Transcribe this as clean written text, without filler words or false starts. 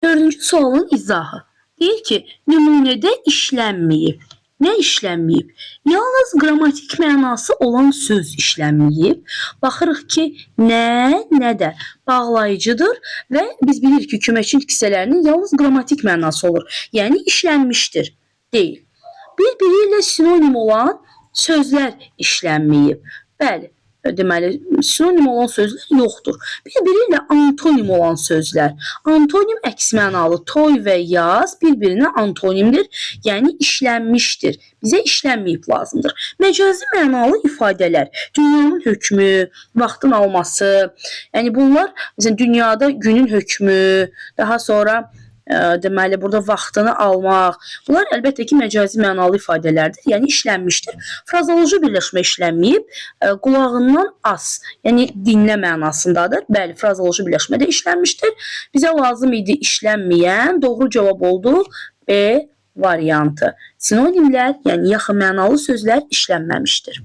Dördüncü sualın izahı. Deyir ki, nümunədə işlənməyib. Nə işlənməyib? Yalnız qrammatik mənası olan söz işlənməyib. Baxırıq ki, nə, nə də bağlayıcıdır və biz bilirik ki, köməkçi hissələrinin yalnız qrammatik mənası olur. Yəni işlənmişdir, deyil. Bir-biri ilə sinonim olan sözlər işlənməyib. Bəli, deməli sinonim olan sözlər yoxdur. Bir-biri ilə antonim olan sözlər. Antonim əks mənalı toy və yaz bir-birinə antonimdir. Yəni işlənmişdir. Bizə işlənməyib lazımdır. Məcazi mənalı ifadələr, dünyanın hökmü, vaxtın alması, yəni bunlar məsələn dünyada günün hökmü, daha sonra deməli burada vaxtını almaq. Bunlar əlbəttə ki, məcazi mənalı ifadələrdir. Yəni işlənmişdir. Frazeoloji birləşmə işlənməyib, qulağından as, yəni dinlə mənasındadır. Bəli, frazeoloji birləşmə də işlənmişdir. Bizə lazım idi işlənməyən. Doğru cavab oldu B variantı. Sinonimlər, yəni yaxın mənalı sözlər işlənməmişdir.